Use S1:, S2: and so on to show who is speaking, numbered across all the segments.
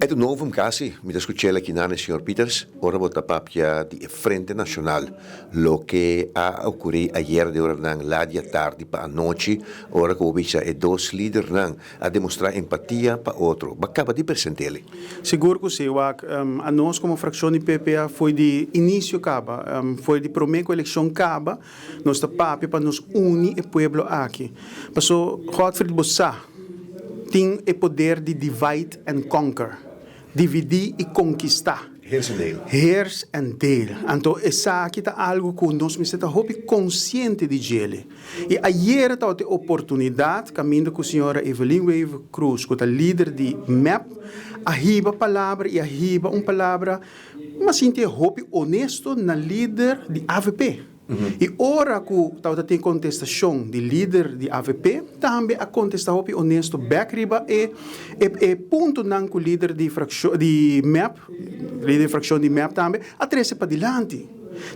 S1: E ta novum casi, mi ta scuchel aki nan e señor Pieters, ora bo ta papia di e Frente Nacional, loke a ocuri ayer den oranan laat di atardi pa anochi, ora cu bo bisa e dos lidernan a demostra empatia pa otro. Bo a caba di presentele.
S2: Sigur cu si, wak. Anos como fraccion di PPA foi di inicio caba, foi di prome cu eleccion caba, nos ta papia pa nos uni e pueblo aki. Paso, Godfried bo sa, tin e poder di divide and conquer, dividi y conquista.
S1: Heers en deel.
S2: Heers en deel. Anto esaki ta algo cu nos mester ta hopi consciente di djele. Y ayera tabata e oportunidad caminda cu señora Evelyn Wever Croes cu ta lider di mep a hiba palabra y a hiba un palabra mi a sinti e hopi honesto na lider di avp. Y ora cu tabata tin contestacion di lider di avp tambe a contesta hopi honesto bek riba e e puntonan cu lider di fraccion di mep, lider di fraccion di mep tambe a trece padilanti.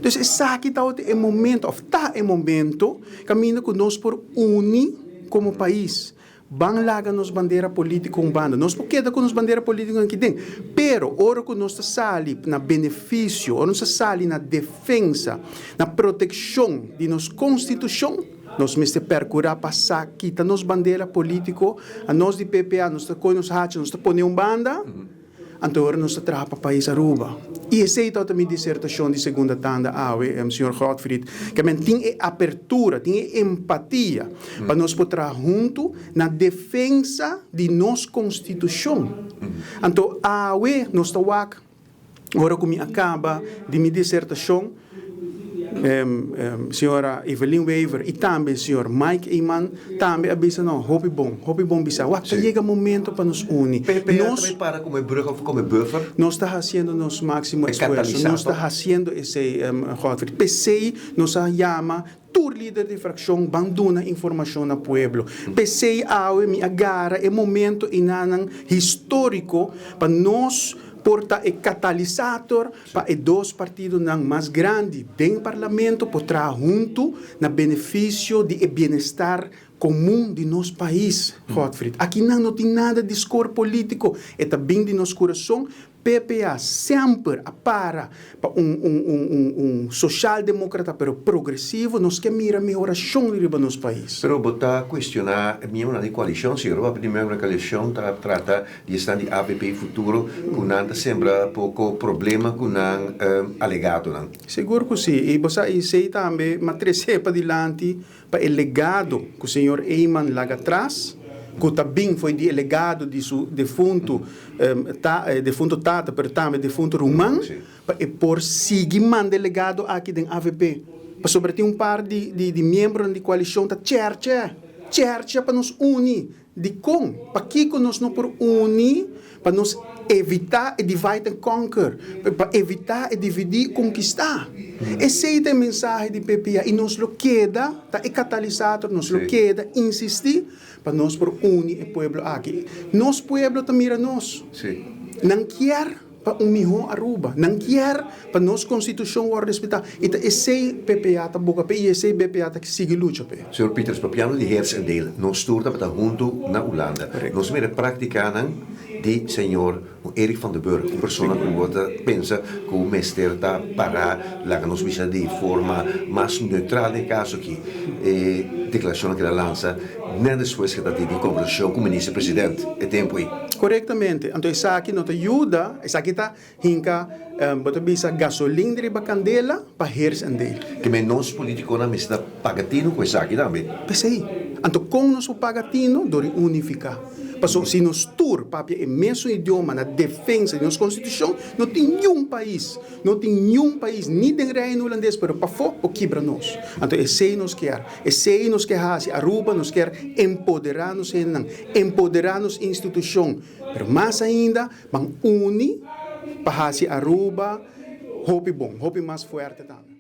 S2: Dus esaki tabata e momento of ta e momento caminda cu nos por uni como pais. Ban laga nos bandera politico un banda. Nos por keda cu nos bandera politico aki den, pero ora cu nos ta sali na beneficio, ora nos ta sali na defensa, na proteccion di nos constitucion, nos mester percura pa sa kita nos bandera politico, anos di PPA nos ta coge nos hacha, nos ta pone un banda, Anto ora nos ta traha pa pais Aruba. Y esey tabata mi disertacion di segunda tanda awe, señor Godfried, ke men tin e apertura, tin e empatia pa nos por traha hunto na defensa di nos Constitucion. Anto awe nos ta wak, ora cu mi a caba di mi disertacion, Señora Evelyn Wever y tambe señor Mike Eman tambe a bisa no hopi bon, hopi bon bisa. Wak ta yega momento pa nos uni.
S1: PPA ta bay para como e brug of como e buffer?
S2: Nos ta haciendo nos maximo esfuerzo, nos ta haciendo esey Godfried. P'esey nos a yama tur lider di fraccion ban duna informacion na pueblo. P'esey awe mi a gara e momento enanan historico pa nos por ta e catalisator Pa e dos partidonan mas grandi den parlamento por traha huntu na benefisio di e bienestar komun di nos pais, Godfried. Akinan no tin nada di skor polítiko, e ta bin di nos kurason. PPA semper a para pa un un un un un sosialdemókrata pero progresivo, nos ke mira mehorashon riba nos pais.
S1: Pero bo ta kuestioná e miembronan di koalishon, si Rob di miembro di koalishon ta trata Di esnan di avp Futuro cu nan ta sembra poco problema cu nan alegatonan.
S2: Sigur cu si. Y bo sa esey tambe m'a trece padilanti pa e legado cu señor Eman laga atras, cu ta bin fo'i di e legado di su defunto defunto tata pero tambe defunto ruman, pa e por sigui manda e legado aki den avp. Pasobra tin un par di di miembronan di coalicion ta cherche, cherche pa nos uni. Dikon? Pakiko nos no por uni pa nos evitá e divide and conquer, pa evitá e dividí i konkistá? Esei ta e mensahe di PPA i nos lo keda ta e katalisator, nos lo keda insistí pa nos por uni e pueblo aki. Nos pueblo ta mira nos. Nan kier. Pa un mihó Aruba. Nan kier pa nos Constitucion wòrdu respetá y ta esey PPA ta boga p'e y esey BPA ta sigui lucha p'e.
S1: Señor Pieters, papiando di Heers en Deel, nos tur tabata huntu na Hulanda. Nos mira e práktikanan di señor Eric van der Burg, un persona ku bo ta pensa ku mester ta pará, laga nos bisa di forma mas neutral den e kaso aki. E deklarashonnan ku el a lansa nèt despues ku e ta tin di kombersashon ku minister president e tempu ei.
S2: Korektamente. Anto esaki no ta yuda, esaki ta hinka, bo ta bisa gasolin riba kandela pa heers en deel.
S1: Ke men nos politikonan mester ta paga tinu ku esaki tambe.
S2: P'esei. Anto kon nos por paga tinu? Dor di unifiká. Pasobra si nos tur papia e mesun idioma na defensa di nos konstitushon, no tin niun pais, no tin niun pais, ni den Reino Hulandes pero pafó, por kibra nos. Anto esei nos kier. Esei nos ke hasi Aruba, nos kier empoderá nos hendenan, empoderá nos institushon, pero mas ainda ban uni pa hasi Aruba hopi bon, hopi mas fuerte tambe.